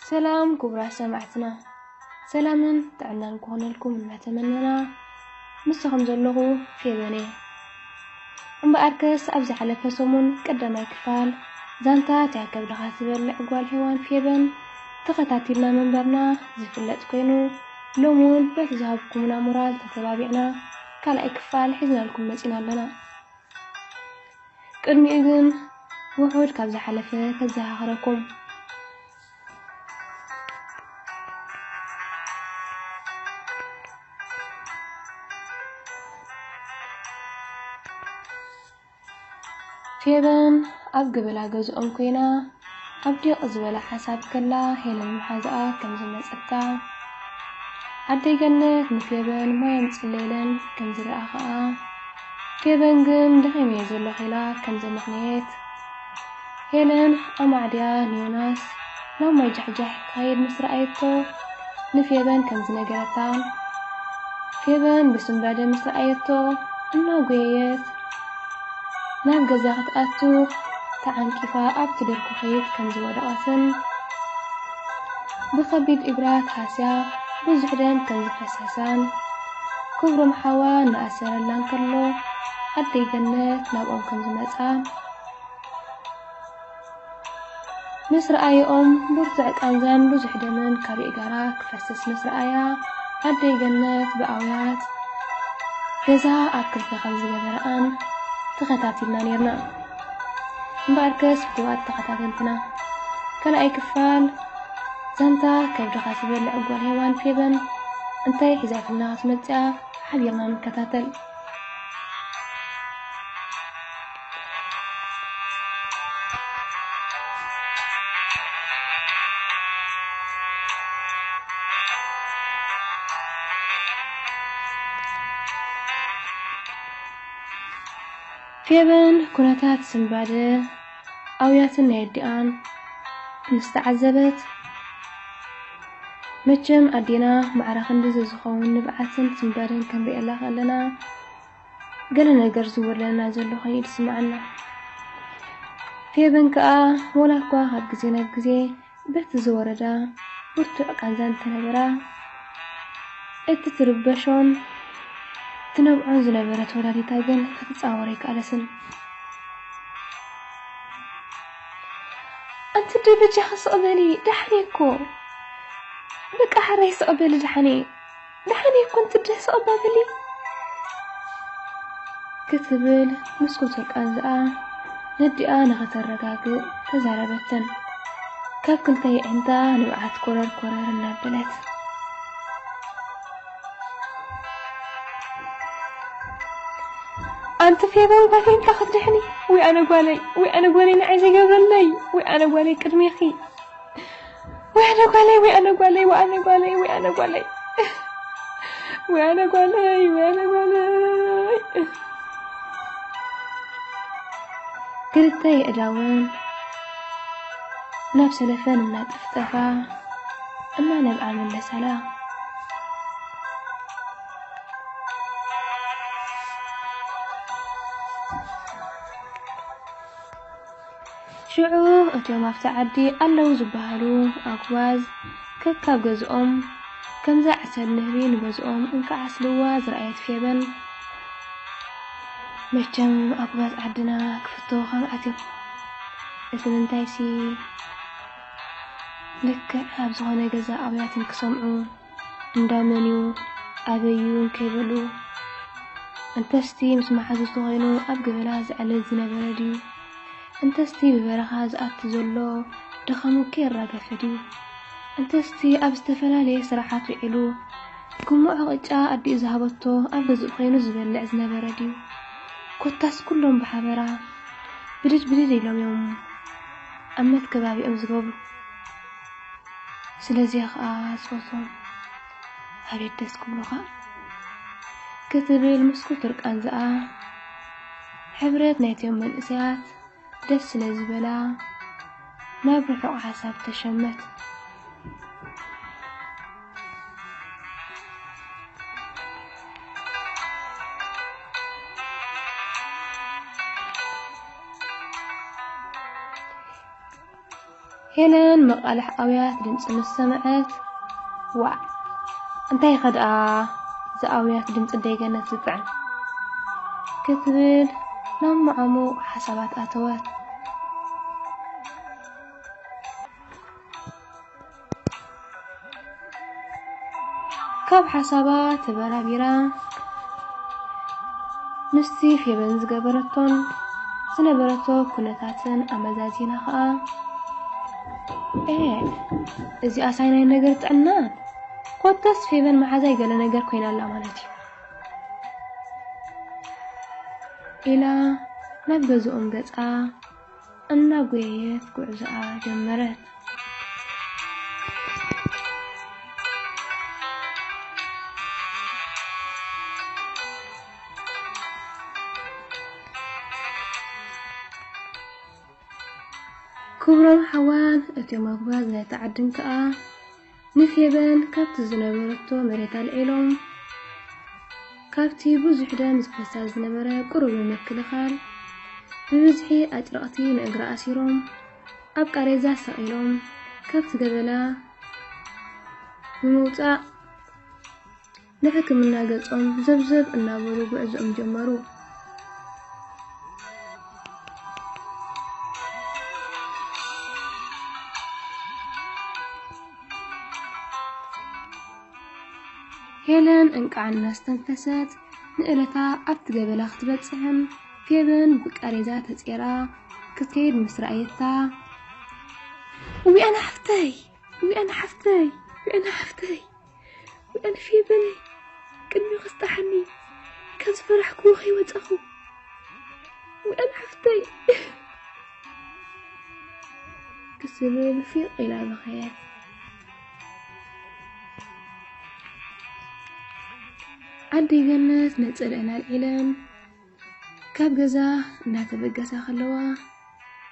ሰላም ክቡራት ሰማዕትና፣ ሰላምን ጥዕናን ክኾነልኩም እናተመነና፣ ምሳኹም ዘለኹ ፌበን እየ። እምበኣርከስ፣ ኣብ ዝሓለፈ ሰሙን ቀዳማይ ክፋል ዛንታ እቲኣ ከብድኻ ትበልዕ ጓል ሄዋን ፌበን ተኸታቲልና ምንባርና ዝፍለጥ ኮይኑ፣ ሎሚ እውን በቲ ዝሃብኩምና ሞራል ተተባቢዕና ካልኣይ ክፋል ሒዝናልኩም መጺና ኣለና። ቅድሚኡ ግን ውሑድ ካብ ዝሓለፈ ከዘኻኽረኩም። ፌበን ኣብ ገበላ ገዝኦም ኮይና ኣብ ዲቕ ዝበለ ሓሳብ ከላ፣ ሄለን መሓዛኣ ከም ዝመጸታ፣ ኣደይ ገነት ንፌበን ማይ ኣምጽለይለን ከም ዝለኣኸኣ፣ ፌበን ግን ደኺመ እየ ዘለኹ ኢላ ከም ዘመኽነየት፣ ሄለን ኣማዕድያ ንዮናስ ናብ ማይ ጃሕጃሕ ክኸይድ ምስ ረኣየቶ ንፌበን ከም ዝነገረታ፣ ፌበን ብስንባደ ምስ ረኣየቶ እናጎየየት ናብ ገዛ ክትኣቱ ተዓንቂፋ ኣብቲ ደርኩኺት ከም ዝወደቐትን ብኸቢድ እግራ ተሃስያ ብዙሕ ደም ከም ዝፈሰሳን ክብሮም ሓዋ እናኣሰረላ እንከሎ ኣደይ ገነት ናብኦም ከም ዝመጻ ምስ ረኣየኦም ብርቱዕ ቃንዛን ብዙሕ ደምን ካብ የእጋራ ክፈስስ ምስ ረኣያ ኣደይ ገነት ብኣውያት ገዛ ኣብ ክልተ ከም ዝገበረኣን ተኸታቲልና ኔርና። እምበኣርከስ ፍቱዋት ተኸታተልትና፣ ካልኣይ ክፋል ዛንታ ከብድኻ ትበልዕ ጓል ሄዋን ፌበን እንታይ ሒዛትና ክትመጽኣ ሓቢርና ንከታተል። ፌበን ኩነታት ስንባደ ኣውያትን ናይ ኣዲኣን ምስ ተዓዘበት፣ መቸም ኣዴና ማዕረ ክንድዚ ዝኸውን ንብዓትን ስንባደን ክንርእየላ ከለና፣ ገለ ነገር ዝውርለና ዘሎ ኮይኑ እዩ ዝስምዓና። ፌበን ከኣ፣ ወላ እኳ ካብ ግዜ ናብ ግዜ በቲ ዝወረዳ ብርቱዕ ቃንዛ እንተነበራ፣ እቲ ትርበሾን ትነብዖን ዝነበረት ወላዲታ ግን ክትጻወሮ ኣይከኣለትን። ኣንቲ ዶ በጃኺ ስቕ በሊ፣ ደሓን እየ እኮ። በቃ ሓራይ ስቕ በሊ ደሓን እየ። ደሓን እየ እኮ፣ ኣንቲ ዶ ስቕ እባ በሊ። ክትብል ምስ ኮተር ቃንዝኣ ነዲኣ ንኸተረጋግእ ተዛረበተን። ካብ ክልተ የዒንታ ንብዓት ኮረር ኮረር እናበለት። ኣንቲ ፌበን ባቴንታ ክትድሕኒ፣ ወይ ኣነ ጓለይ፣ ወይ ኣነ ጓለይ ንዓይ ዘይገብረለይ፣ ወይ ኣነ ጓለይ ቅድሜኺ። ወይ ኣነ ጓለይ፣ ወይ ኣነ ጓለይ፣ ወይ ኣነ ጓለይ፣ ወይ ኣነ ጓለይ። ወይ ኣነ ጓለይ፣ ወይ ኣነ ጓለይ። ክልተ የእዳወን ናብ ሰለፈን እናጠፍጠፋ እናነብዓ መለሳላ። ሽዑ እቶም ኣብቲ ዓዲ ኣለዉ ዝበሃሉ ኣጉባዝ ከካብ ገዝኦም ከምዛ ዕሰል ንህቢ ንገዝኦም እንከዓስልዋ ዝረኣየት ፌበን፣ መቸም ኣጉባዝ ዓድና ክፍተዉ ከማዓት እዮም። እቲ ምንታይሲ ልክዕ ኣብ ዝኾነ ገዛ ኣውያት እንክሰምዑ እንዳመን እዩ ኣበይ እዩ እንከይበሉ፣ እንተስቲ ምስ መሓዙቱ ኮይኑ ኣብ ገበላ ዝዕልል ዝነበረ ድዩ? እንተስቲ ብበረኻ ዝኣቱ ዘሎ ድኻሙ ከየራገፈ ድዩ? እንተስቲ ኣብ ዝተፈላለየ ስራሓት ውዒሉ ግሙዖ ቅጫ ኣዲኡ ዝሃበቶ ኣብ ገዝኡ ኮይኑ ዝበልዕ ዝነበረ ድዩ? ኮታስ ኩሎም ብሓበራ ብድድ ብድድ ኢሎም እዮም ኣብ መትከባቢኦም ዝገብሩ። ስለዚ ኸኣ ጾቶም ኣቤት ደስ ክብሉኻ ክትብል ምስ ኩቱር ቃንዝኣ ሕብረት ናይቶም መንእሰያት ደስ ስለ ዝበላ ናብ ርሑቕ ሓሳብ ተሸመት። ሄለን መቓልሕ ኣውያት ድምፂ ምስ ሰምዐት፣ "ዋዕ፣ እንታይ ኸ ደኣ እዚ ኣውያት ድምፂ ኣደይ ገነት ዝጥዕም?" ክትብል ናብ መዓሙቕ ሓሳባት ኣተወት። ካብ ሓሳባ ተበራቢራ፣ ምስቲ ፌበን ዝገበረቶን ዝነበረቶ ኩነታትን ኣመዛዚና ኸኣ፣ "ኤ፣ እዚኣስ ኣይናይ ነገር ጥዕና? ኮታስ ፌበን መሓዛይ ገለ ነገር ኮይና ኣላ ማለት እዩ" ኢላ ናብ ገዝኦም ገጻ እናጎየየት ጉዕዞኣ ጀመረት። ክብሮም ሓዋን እቶም ኣጉባዝ ናይቲ ዓድን ከኣ ንፌበን ካብቲ ዝነበረቶ መሬት ኣልዒሎም፣ ካብቲ ብዙሕ ደም ዝፈሳ ዝነበረ ቁሩብ ንምክልኻል፣ ብብዝሒ ኣጭርቕቲ ንእግራ ኣሲሮም፣ ኣብ ቃሬዛ ሰቒሎም፣ ካብቲ ገበላ ብምውጻእ፣ ንሕክምና ገጾም ዘብዘብ እናበሉ ጉዕዞኦም ጀመሩ። ሄለን እንቃዕ እናስተንፈሰት ንእለታ ኣብቲ ገበላ ክትበጽሕን ፌበን ብቃሬዛ ተጼራ ክትከይድ ምስ ረኣየታ፣ "ዊኣና ሓፍተይ! ዊኣና ሓፍተይ! ዊኣና ሓፍተይ!" "ወኣን ፌበነይ፣ ቅድሚኡ ክስጣሓኒ፣ ካብ ዝፈራሕክዎ ከይወጻኹ፣ ወኣን ሓፍተይ!" ክትብል ፊቕ ኢላ በኸየት። ኣደይ ገነት ነጸለአን ኣልዒለን ካብ ገዛ እናተበገሳ ከለዋ፣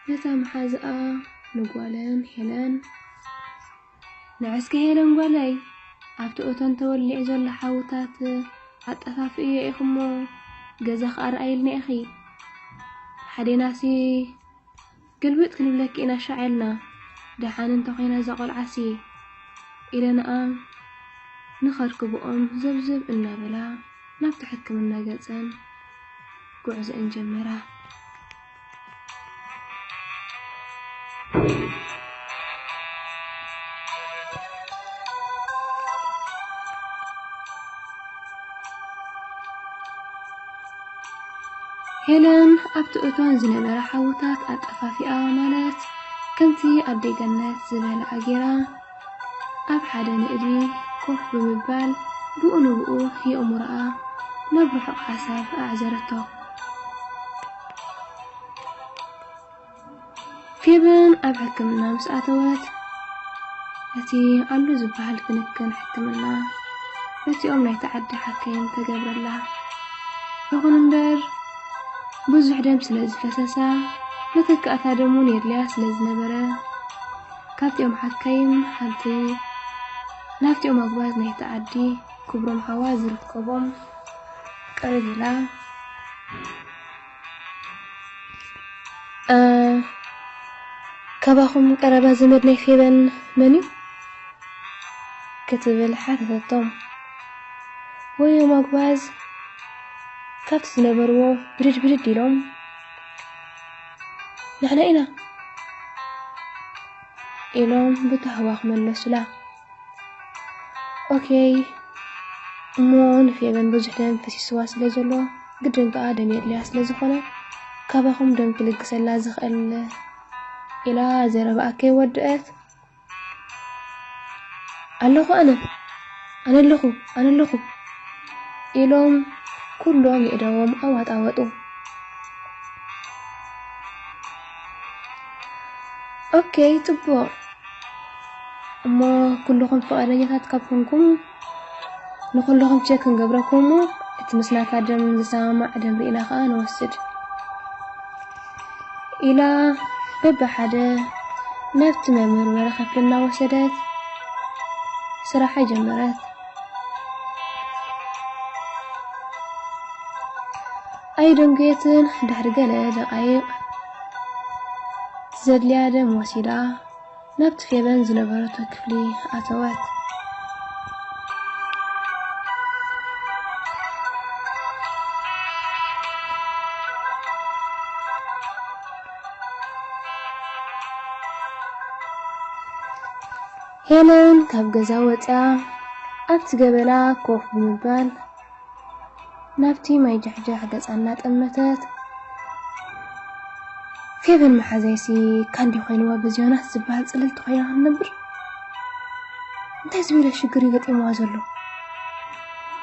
ነታ መሓዝኣ ንጓለን ሄለን፣ "ንዕስኪ ሄለን ጓለይ፣ ኣብቲ እቶን ተወሊዑ ዘሎ ሓውታት ኣጠፋፍእዮ ኢኺ እሞ፣ ገዛኺ ኣርኣይልና ኢኺ። ሓዴናሲ ግልብጥ ክንብለኪ ኢና ሻዕ ኢልና፣ ደሓን እንተኾይና እዛ ቆልዓሲ" ኢለንኣ ንኸርክብኦም ዘብዘብ እናበላ ናብቲ ሕክምና ገጸን ጉዕዞአን ጀመራ። ሄለን ኣብቲ እቶን ዝነበረ ሓውታት ኣጠፋፊኣ፣ ማለት ከምቲ ኣደይ ገነት ዝበልኣ ጌራ፣ ኣብ ሓደ ንእዲ ኮፍ ብምባል ብኡ ንብኡ የእምሮኣ ናብ ርሑቕ ሓሳብ ኣዕዘረቶ። ፌበን ኣብ ሕክምና ምስ ኣተወት፣ እቲ ኣሎ ዝበሃል ክንክን ሕክምና በቲኦም ናይቲ ዓዲ ሓካይም ተገብረላ። ይኹን እምበር፣ ብዙሕ ደም ስለ ዝፈሰሳ፣ መተካእታ ደም እውን የድልያ ስለ ዝነበረ፣ ካብቲኦም ሓካይም ሓንቲ ናብቲኦም ኣጉባዝ ናይቲ ዓዲ ክብሮም ሓዋ ዝርከቦም ቅርብ ኢላ፣ "እ፣ ካባኹም ቀረባ ዘመድ ናይ ፌበን መን እዩ?" ክትብል ሓተተቶም። ወዮም ኣጉባዝ ካብቲ ዝነበርዎ ብድድ ብድድ ኢሎም፣ "ንሕና ኢና" ኢሎም ብታህዋኽ መለሱላ። "ኦኬ፣ እሞ ንፌበን ብዙሕ ደም ፈሲስዋ ስለ ዘሎ፣ ግድን ከኣ ደም የድልያ ስለ ዝኾነ፣ ካባኹም ደም ክልግሰላ ዝኽእል" ኢላ ዘረባኣ ከይወደአት፣ "ኣለኹ ኣነ፣ ኣነ ኣለኹ፣ ኣነ ኣለኹ" ኢሎም ኩሎም የእዳዎም ኣዋጣወጡ። "ኦኬ፣ ጽቡቕ። እሞ ኩልኹም ፍቓደኛታት ካብ ኮንኩም፣ ንኹልኹም ቸክ ክንገብረኩም እሞ፣ እቲ ምስ ናታ ደም ዝሰማማዕ ደም ርኢና ኸኣ ንወስድ" ኢላ በብሓደ ናብቲ መመርመሪ ክፍሊ እናወሰደት ስራሓ ጀመረት። ኣይደንጎየትን፣ ድሕሪ ገለ ደቓይቕ ዘድልያ ደም ወሲዳ፣ ናብቲ ፌቨን ዝነበረቶ ክፍሊ ኣተወት። ሄለን ካብ ገዛ ወፂኣ ኣብቲ ገበላ ኮፍ ብምባል ናብቲ ማይ ጃሕጃሕ ገጻ እናጠመተት፣ ፌቨን መሓዛይሲ ካንዲ ኮይንዋ በዚ ዮናስ ዝበሃል ጽልልቲ ኮይና ክንነብር እንታይ ዝበለ ሽግር እዩ ገጢምዋ ዘሎ?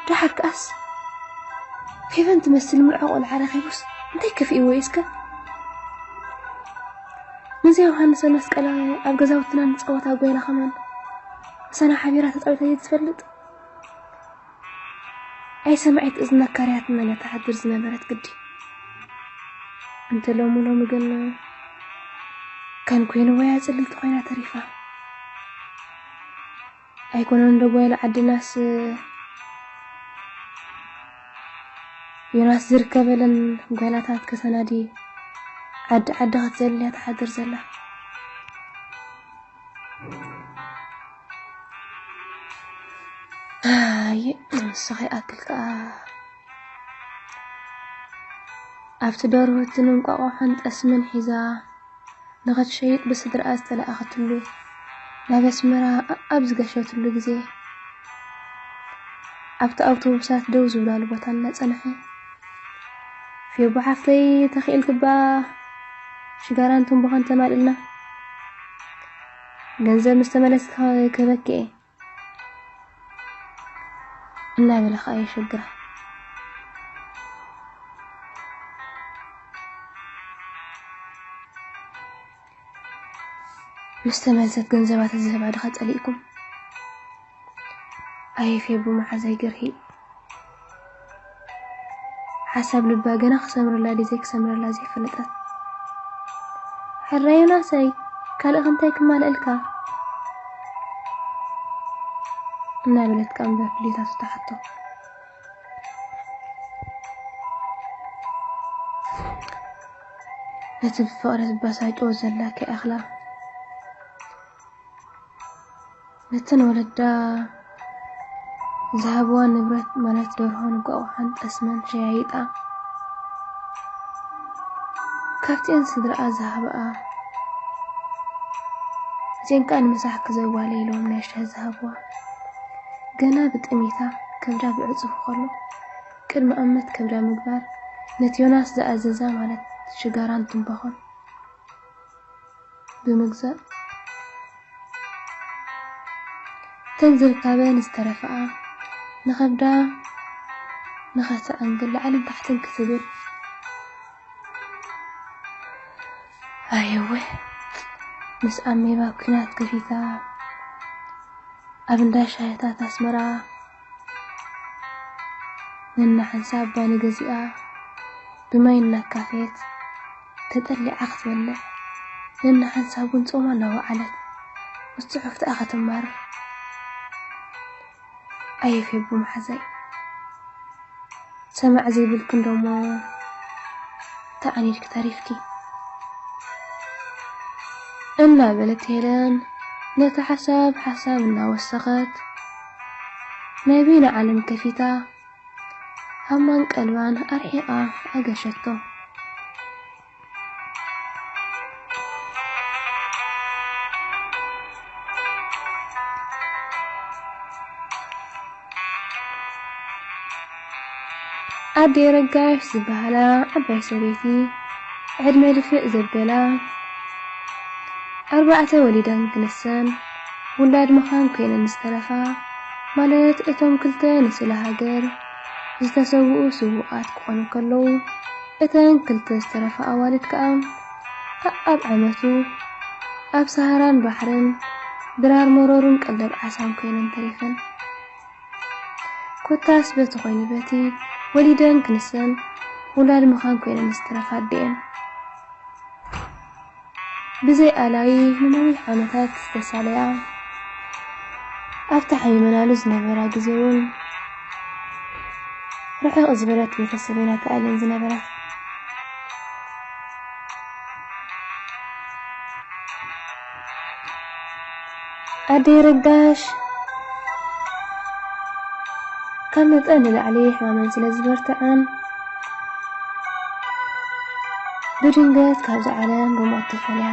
ደሓር ከኣስ ፌቨን ትመስል ምልዖ ቆልዓ ረኺቡስ እንታይ ከፊእዎ እዩ እስከ? ነዚ ዮሃንስ መስቀል ኣብ ገዛውትና ንጻወታ ጓይላ ከማን ምሳና ሓቢራ ተጻዊታ እየ ዝፈልጥ። ኣይሰምዐት እዝና ካርያትና እያ ትሓድር ዝነበረት ግዲ። እንተ ሎሚ ሎሚ ግን ካን ኮይንዋ እያ ጽልልቲ ኮይና ተሪፋ። ኣይኮነን ዶ ጓይላ ዓድናስ ዮናስ ዝርከበለን ጓይላታት ከሰናዲ ዓዲ ዓዲ ክትዘልል እያ ትሓድር ዘላ። ኣየ ንስኺ ይኣክል ከኣ ኣብቲ ደርሆትን እንቋቑሖን ጠስምን ሒዛ ንኸትሸይጥ ብስድርኣ ዝተለኣኸትሉ ናብ ኣስመራ ኣብ ዝገሸትሉ ግዜ ኣብቲ ኣውቶቡሳት ደው ዝብላሉ ቦታ እናጸንሐ ፌቡ ሓፍተይ ተኽኢልክባ ሽጋራን ትንባኾን ተማልእልና ገንዘብ ምስ ተመለስኪ ክህበኪ እየ እናበለ ኸኣ የሸግራ። ምስ ተመልሰት ገንዘባ ተዝህባ ድኻ ጸሊእኩም? ኣየ ፌቡ መዓዛይ ገርሂ ሓሳብ ልባ ገና ክሰምረላ ድዩ ዘይክሰምረላ ዘይፈለጠት። ሕራይ ዮናሰይ ካልእ ክንታይ ክማልእልካ? እናበለት ከኣ እምበር ድሌታቱ ትሓቶ። ነቲ ብፍቕሪ ትበሳጭዎ ዘላ ከይኣኽላ ነተን ወለዳ ዝሃብዋ ንብረት ማለት ደርሆን እንቋቑሖን ጠስመን ሸያይጣ ካብቲኤን ስድራኣ ዝሃብኣ እዚኤን ከኣ ንምሳሕ ክዘዋለ ኢሎም ናይ ሻሂ ዝሃብዋ ገና ብጥሜታ ከብዳ ብዕጽፉ ከሎ ቅድሚ ኣመት ከብዳ ምግባር ነቲ ዮናስ ዝኣዘዛ ማለት ሽጋራን ትንባኾን ብምግዛእ እተን ዝርካበን ዝተረፈኣ ንኸብዳ ንኸተዐንግል ላዕልን ታሕትን ክትብል ኣየወ ምስ ኣሜባ ኲናት ከፊታ ኣብ እንዳ ሻሂታት ኣስመራ ነናሓንሳብ ባኒ ገዚኣ ብማይ እናካፈየት ተጠሊዓ ክትበልዕ ነናሓንሳብ እውን ጾማ እናወዓለት ምስ ጽሑፍትኣ ክትማር ኣየ ፌቡ መሓዛይ ሰማዕ ዘይብልክን ዶሞ ተዓኒድኪ ተሪፍኪ እናበለት ሄለን ነቲ ሓሳብ ሓሳብ እናወሰኸት ናይ በይና ዓለም ከፊታ ሃማን ቀልባን ኣርሒቓ ኣገሸቶ። ኣደይ ረጋሽ ዝበሃላ ዓባይ ሰበይቲ ዕድመ ድፍእ ዘበላ ኣርባዕተ ወሊደን ክንሰን ውላድ መኻን ኮይነን ዝተረፋ ማለት እቶም ክልተ ንስለ ሃገር ዝተሰውኡ ስውኣት ክኾኑ ከለዉ እተን ክልተ ዝተረፋ ኣዋልድ ከኣ ኣኣብ ዓመቱ ኣብ ሰሃራን ባሕርን ድራር መሮርን ቀለብ ዓሳን ኮይነን ተሪፈን። ኮታስ በቲ ኮይኑ በቲ ወሊደን ክንሰን ውላድ ምዃን ኮይነን ዝተረፋ ኣዲኤን ብዘይ ኣላይ ንነዊሕ ዓመታት ዝተሳለያ ኣብታ ሓሚመናሉ ዝነበራ ግዜ እውን ርሕቕ ዝበለት ቤተሰብ ኢና ተኣልየን ዝነበራ። ኣደይ ርጋሽ ካብ መጠን ንላዕሊ ሕማመን ስለ ዝበርትዐን፣ ብድንገት ካብዚ ዓለም ብሞት ተፈልያ።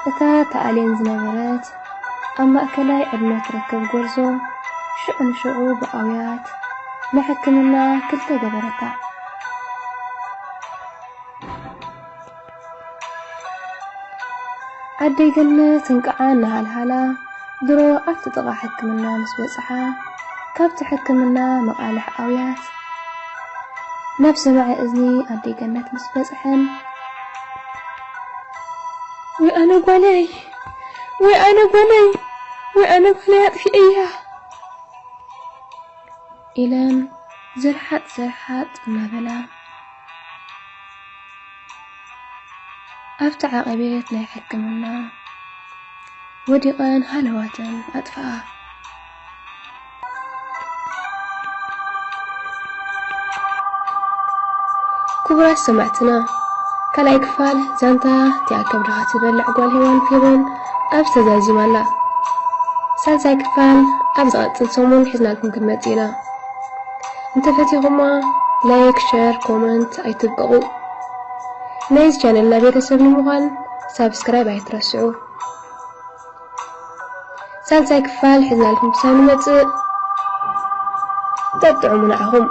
እታ ተኣልየን ዝነበረት ኣብ ማእከላይ ዕድመ ትርከብ ጎርዞ፣ ሽዑ ንሽዑ ብኣውያት ንሕክምና ክልተ ገበረታ። ኣደይ ገነት እንቅዓ እናሃልሃላ ድሮ ኣብቲ ጥቓ ሕክምና ምስ በጽሓ፣ ካብቲ ሕክምና መቓልሕ ኣውያት ናብ ሰማዒ እዝኒ ኣደይ ገነት ምስ በጽሐን፣ "ወይ ኣነ ጓለይ፣ ወይ ኣነ ጓለይ፣ ወይ ኣነ ጓለይ ኣጥፊኤያ!" ኢለን ዝርሓጥ ዝርሓጥ እናበላ ኣብቲ ዓቐቤት ናይ ሕክምና ወዲቐን ሃለዋተን ኣጥፍኣ። ክቡራት ሰማዕትና፣ ካልኣይ ክፋል ዛንታ እቲኣ ከብድኻ ትበልዕ ጓል ሄዋን ፌበን ኣብዚ ተዛዚማ ኣላ። ሳልሳይ ክፋል ኣብ ዝቐጽል ሰሙን ሒዝናልኩም ክንመጽእ ኢና። እንተፈቲኹማ ላይክ፣ ሸር፣ ኮመንት ኣይትብቀቑ። ናይዚ ቻነልና ቤተሰብ ንምዃን ሳብስክራይብ ኣይትረስዑ። ሳልሳይ ክፋል ሒዝናልኩም ክሳብ ንመጽእ ጠጥዑሙ ንዓኹም።